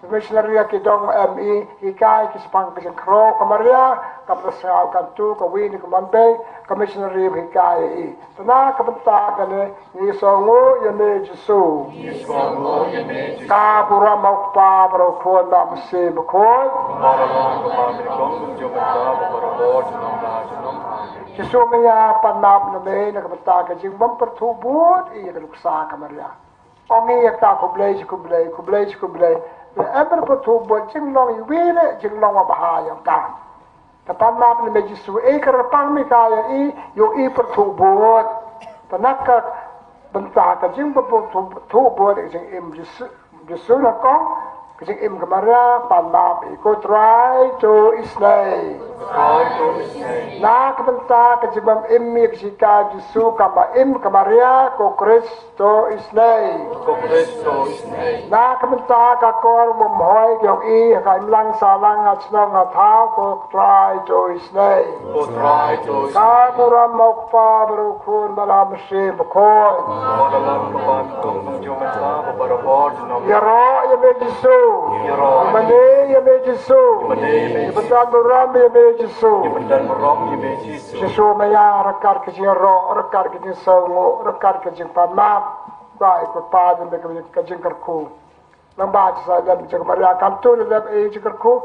Ki missionary ha ki dong em i hikai ki shaphang ka jingkhraw ka Maria. Ka Maria sngap kan tu ka wi ni ka man bei. Ka missionary hikai i. Te na ka bynta kane ngi sngewnguh ïa me Jisu. Ngi sngewnguh ïa me Jisu. Ka burom ha u Kpa bad ha u Khun bad ha u Mynsiem Bakhuid. Bad ha u Kpa bad ha u Khun bad ha u Mynsiem Bakhuid. Jisu maya pan map na me na ka bynta ka jingbym pyrthuh bud ïa ka nuksa ka Maria. Ong ïa ka khublei shi khublei, khublei shi khublei. Em pyrthuh bud jinglong iwei ne jinglong wa bha ïa ka. Te pan map na me Jisu, e ka kyrpang me ka ïa i, ïoh i pyrthuh bud. Te na ka bynta ka jingpyrthuh bud ka jingim Jisu, Jisu na kong, ka jingim ka Maria, pan map i ko Trai to isnei. Trai to isnei. Na ka bynta ka jingbym im ïa ka jingim Jisu ka ma im ka Maria, ko Khrist to isnei. Ko Khrist to isnei. Na ka bynta ka kor bym hoi ka ïong i ha ka imlang sahlang ha shnong ha thaw ko Trai to isnei. Ko Trai to isnei. Ka burom ha u Kpa bad ha u Khun bad ha u Mynsiem Bakhuid. Bad ha u Kpa bad ha u Khun bad ha u Mynsiem Bakhuid. Ïaroh ïa me Jisu. Ïaroh. Ïa mane ïa me Jisu. Ïa mane ïa me Jisu. Ïa pyndonkam burom ïa me Jisu. Ïa pyndonkam burom ïa me Jisu. Jisu maya ryngkat ka jingïaroh, ryngkat ka jingsngewnguh, ryngkat ka jingpan map. Kwah i ko Pa jingdei ka jingkyrkhu. Namba jingsa lem jong Maria kan tu lem i jingkyrkhu.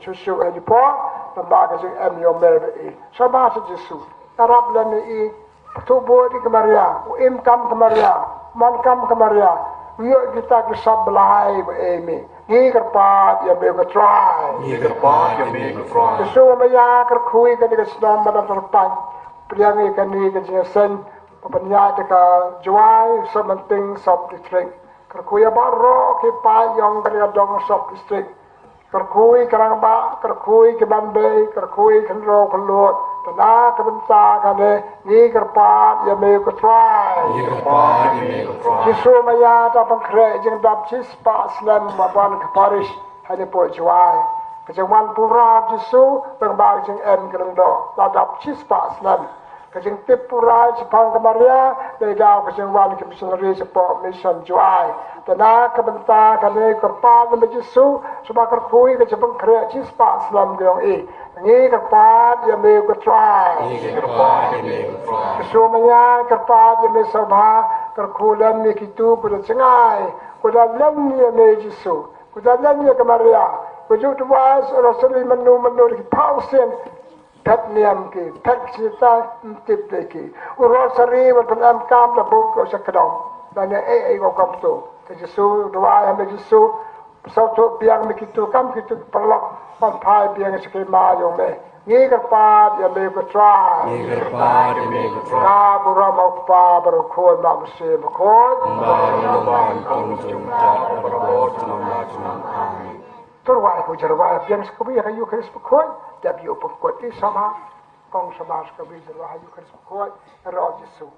Shu shu e jingpor. Namba ka jingem ïong me i. Sha ba sha Jisu. Ka rap lem i. Pyrthuh bud ïa ka Maria. U im kam ka Maria. Man kam ka Maria. U ïoh kita ki sap blai ba e me. Ngi kyrpad ïa me ko Trai. Ngi kyrpad ïa me ko Trai. Jisu maya kyrkhu ïa kane ka shnong Madan Tyrpad. Pdiang ïa kane ka jingïaseng. Ba pynïaid ïa ka Jowai, St. Martin, Sub District. Kyrkhu ïa baroh ki paid ïong ka dong sub district. Kyrkhu ïa ki rangbah, kyrkhu ïa ki ban bei, kyrkhu ïa ki khynroo khyllood. Te na ka bynta kane ngi kyrpad ïa me ko Trai. Ngi kyrpad ïa me ko Trai. Jisu maya da pynkhreh jingdap shispah snem ba wan ka parish. Hangne poi Jowai. Ka jingwan pura Jisu, tang ba ka jingem ka dang doh. La dap shispah snem. Ka jingtip pura shaphang ka Maria, dei da ka jingwan ki missionary shapoh mission Jowai. Te na ka bynta kane kyrpad ïa me Jisu, sha ba kyrkhu ïa ka jingpynkhreh shispah snem ka ïong i. Ngi kyrpad ïa me ko Trai. Ngi kyrpad ïa me ko Trai. Jisu maya kyrpad ïa me sngewbha, kyrkhu lem ïa kitu ko da jngai, ko da lem ïa me Jisu. Ko da lem ïa ka Maria. Ko ju duwai rosary mynno mynno da ki phaw sien. Phet niam ki, phet sita, ym tip de ki. U rosary wat pyn em kam da bun ko sa kdong. Da ne ei ei ko kam to. Te Jisu duwai ha me Jisu. Sngewthuh biang me kitu kam kitu ki paralok. Ban phai biang sha ki ma ïong me. Ngi kyrpad ïa me ko Trai. Ngi kyrpad ïa me ko Trai. Ka burom u Kpa bad u Khun bad u Mynsiem Bakhuid. Kumba ïa u ban kum jong ka barabor junom la junom. Amen. To rwai ko jyrwai biang sa kawi ha ka Eukharist Bakhuid. Dep ïa u pynkut i sama. Kong sama sa kawi jyrwai ha Eukharist Bakhuid. Ïaroh Jisu.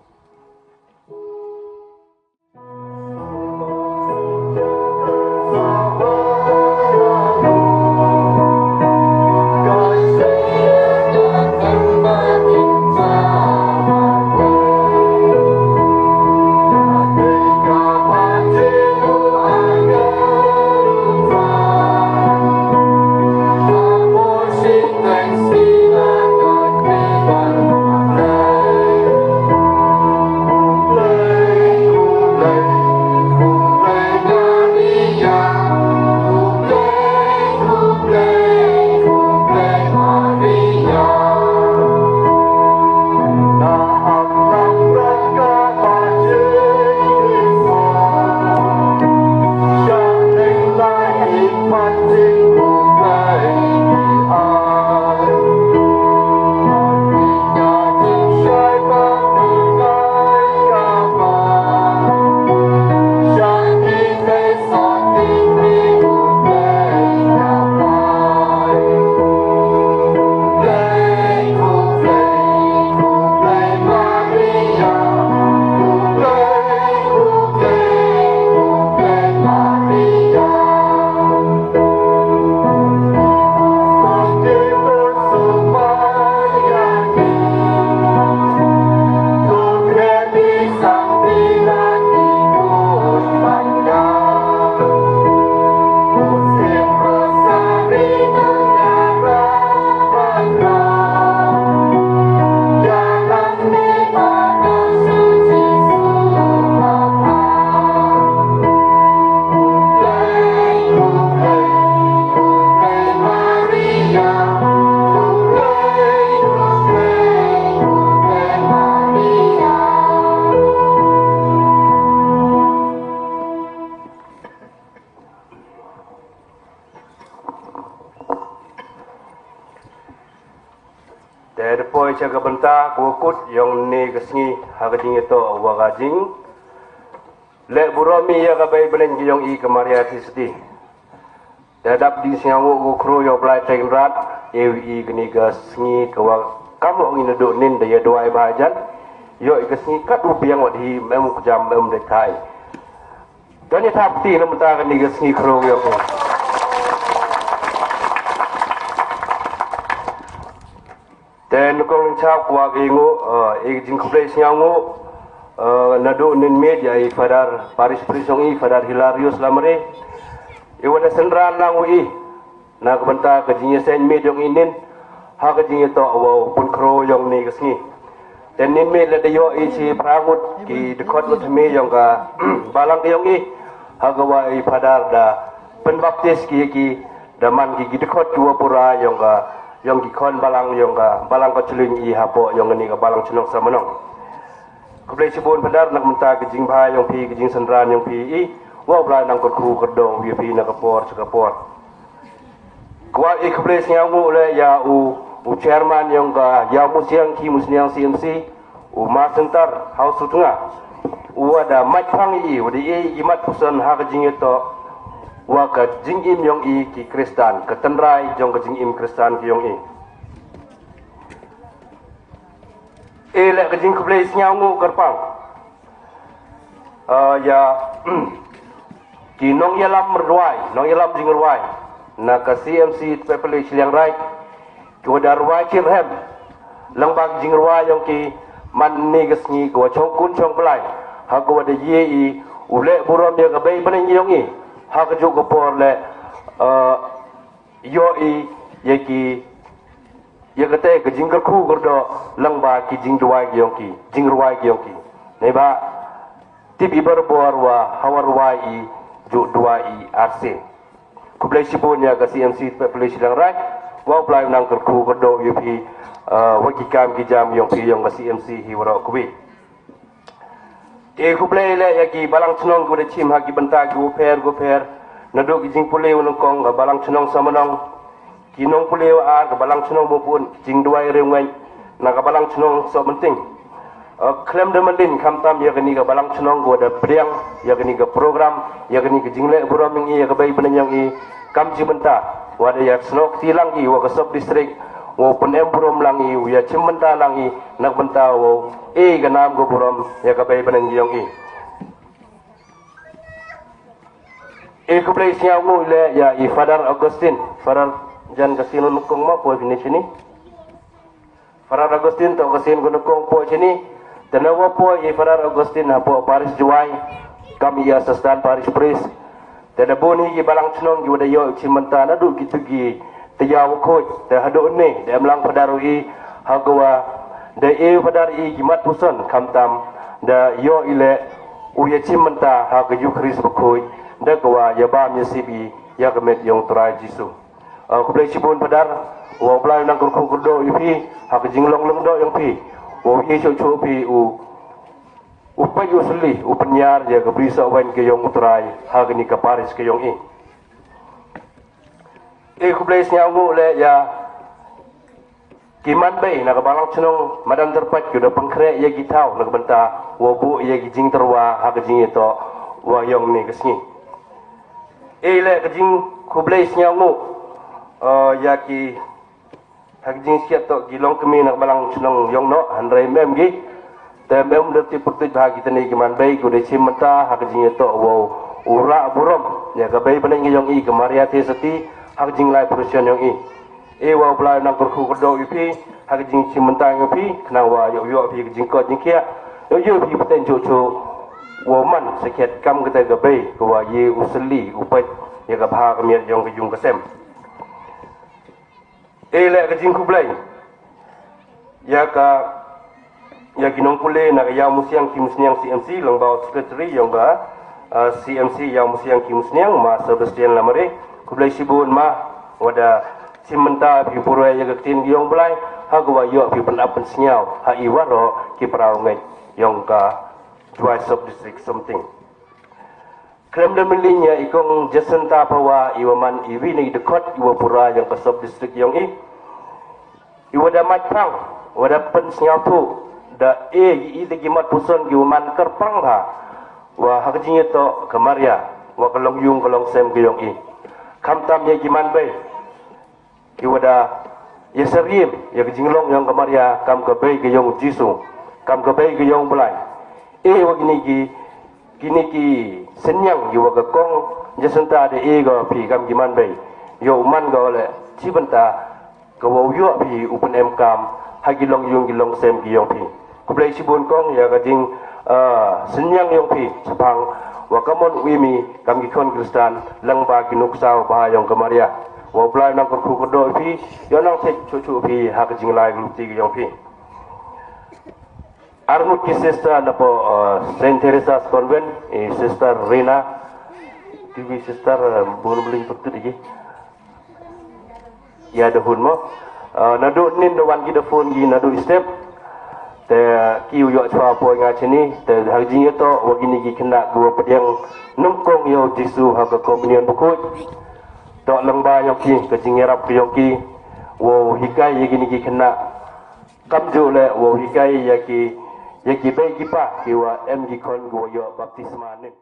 Te da poi sha ka bynta ka wakut yong ne ka sngi ha ka jingïatoh wa ka jing leh burom ïa ka bei bneng ka yong i ka Maria Theisotti. Da dap di sngi ngu ko khru ïa u Blai Trai Kynrad, ïa u i kani ka sngi ka wa kam ong i na duh nin da ïa duwai ba jan. Ïa i ka sngi kat u biang wat hi mem u kjam mem de kai. Don ïa thap ti na mynta kani ka sngi khru ïa ko. Te nyngkong nyngchap kwah i ngu, eh, i jingkhublei sngewbha ngu, eh, naduh nin miet ïa i Father Parish Priest jong i, Father Hilarius Lamare. I wan da synran lang u i, na ka bynta ka jingïaseng miet jong i nin, ha ka jingïatoh wa u pun khro yong ni ka sngi. Te nin miet la da ïoh i shi phra ngut ki dkhot ngut me yong ka balang ka yong i, ha ka wa i Father da pynbaptis ki ki da man ki ki dkhot ki wa pura yong ka, yong ki khon balang yong ka, balang ka chulun i hapoh yong ni ka balang chnong Samanong. Khublei shibun Father na ka mynta ka jingbha yong phi, ka jingsynran yong phi i, wa u Blai nang kyrkhu kyrdoh ïa phi na ka por sha ka por. Kwah i khublei sngewbha ngu le ïa u, u chairman yong ka, ïa u Musiang ki Musiang C M C, u Ma Sentar House Utnga, u wa da mait phang i, u da i, i mat puson ha ka jingïatoh wa ka jingim yong i ki Kristan, ka tynrai jong ka jingim Kristan ki yong i. E le ka jingkhublei sngewbha ngu kyrpang. Ah, ïa, ki nongïalam rwai, nongïalam jingrwai na ka C M C Tpepali Shiliang Raij, ki wa da rwai chirhem lang bak jingrwai yong ki man ni ka sngi ki wa chong kun chong blai, ha ki wa da ïe i u leh burom ïa ka bei bneng yong i, ha ka juk ka por le, ah, ïoh i ïa ki, ïa kata ka jingkyrkhu kyrdoh lang ba ki jingduwai ki yong ki, jingrwai ki yong ki. Nei ba tip i barabor wa hawa rwai i ju duwai i arsi. Khublei shibun ïa ka C M C Tpepali Shiliang Raij, wa u Blai nang kyrkhu kyrdoh ïa phi, uh, wa ki kam ki jam yong phi yong ka C M C hi waroh kawei. Te khublei le ïa ki balang chnong ki wa da chim ha ki bynta ki wa pher ki wa pher. Naduh ki jingpule wa nyngkong ka balang chnong Samanong, Ki nongpule wa ar ka balang chnong Mawpun, jingduwai riewngeit na ka balang chnong Sohmynting. Khlem da mynnin khamtam ïa kani ka balang chnong ka wa da pdiang ïa kani ka program, ïa kani ka jingleh burom ïong i, ïa ka bei bneng ïong i, kam jingmynta wa da ïa snoh kti lang i wa ka sub district, wa pynem burom lang i, wa ïa chimbynta lang i na ka bynta wa e ka nam ka burom ïa ka bei bneng ïong i. E khublei sngewnguh leh ïa i Father Augustine, Father Jan Kasin Nukong ma poi pini sini. Father Augustine to Kasin Nukong poi sini. Tena wa poi i Father Augustine hapoh Parish Jowai kam i Assistant Parish Priest. Te da bun hi ki balang chnong ki wa da ïoh i chimbynta naduh kitu ki tya wa khuid te haduh ne da em lang Father u i ha ka wa da e Father i ki mat puson khamtam da ïoh i leh u ïa chimbynta ha ka Eucharist bakhuid da ka wa ïa bam ïa sib i ïa ka met ïong Trai Jisu. Khublei shibun Father, wa u Blai nang kyrkhu kyrdoh ïa phi ha ka jinglong lyngdoh ïong phi, wa u ïa shuh shuh phi u u peit u sli u pynïar ïa ka bri sohwaiñ ka ïong u Trai ha kani ka parish ka ïong i. E khublei sngewnguh leh ïa ki manbei na ka balang chnong Madan Tyrpait ki da pynkhreh ïa ki thaw na ka bynta wa buh ïa ki jingtyrwa ha ka jingïatoh wa ïong ne ka sngi. E leh ka jingkhublei sngewnguh ïa ki ha ka jingsiat toh ki long kmie na ka balang chnong ïong noh hynrei mem ki te mem da ti pyrtuit ha ki tani ki manbei ki da chimbynta ha ka jingïatoh wa u rah burom ïa ka bei bneng ïong i ka Maria Theisotti ha ka jinglai procession ïong i. E wa u Blai nang kyrkhu kyrdoh ïa phi ha ka jingchimbynta ïong phi khnang wa ïoh ïoh phi ka jingkoit jingkhiah ïoh ïoh phi pateng chuh chuh wa man sakhiat kam kata ka bei ka wa ïa u sli u peit ïa ka bha ka miat ïong ka ïung ka sem. E leh ka jingkhublei ïa ka ïa ki nongpule na ka Ïawmusiang Khimusniang C M C lyngba u secretary ïong ka C M C Ïawmusiang Khimusniang ma Sebastian Lamare. Khublei shibun ma wa da chimbynta phi purwei ïa ka ktien ïong Blai ha ka wa ïoh phi pynap pynsngew ha i waroh ki para ngeit ïong ka Jowai Sub District Sohmynting. Khlem da mynnin ïa i kong Jacinta Phawa i wa man i wi na i dkhot i wa pura ïong ka sub district ïong i. I wa da mait phang wa da pynsngewthuh da e i da ki mat puson ki wa man kyrpang bha wa ha ka jingïatoh ka Maria wa ka long ïung ka long sem ka ïong i. Khamtam ïa ki man bei ki wa da ïa syriem ïa ka jinglong ïong ka Maria kam ka bei ka ïong Jisu, kam ka bei ka ïong Blai. E wa kini ki kini ki synñiang ïa wa ka kong Jacinta da e ka phi kam ki man bei ïa u man ka wa leh chi bynta ka wa u ïoh phi u pynem kam ha ki long ïung ki long sem ki ïong phi. Khublei shibun kong ïa ka jing synñiang ïong phi shaphang wa ka mon u imi kam ki khon Khristan lang ba ki nuksa wa bha ïong ka Maria. Wa u Blai nang kyrkhu kyrdoh phi ïa nang thik chuh chuh phi ha ka jinglai ka lupti ka ïong phi. Arngut ki sister na po Saint Teresa's Convent i sister Rina. Tiwi sister bun bling putut iki. Ïa da hun mo. Naduh nin da wan ki da phone ki naduh step. Te ki u ïoh chwa poi nga chini te ha jingïatoh wa kini ki khynnah ki wa pdiang nyngkong ïa u Jisu ha ka communion bakhuid. Toh lang ba ïong ki ka jingïarap ka ïong ki wa hikai ïa kini ki khynnah. Kam ju le wa hikai ïa ki ïa ki bei ki pa ki wa em ki khon ki wa ïoh baptisma nin.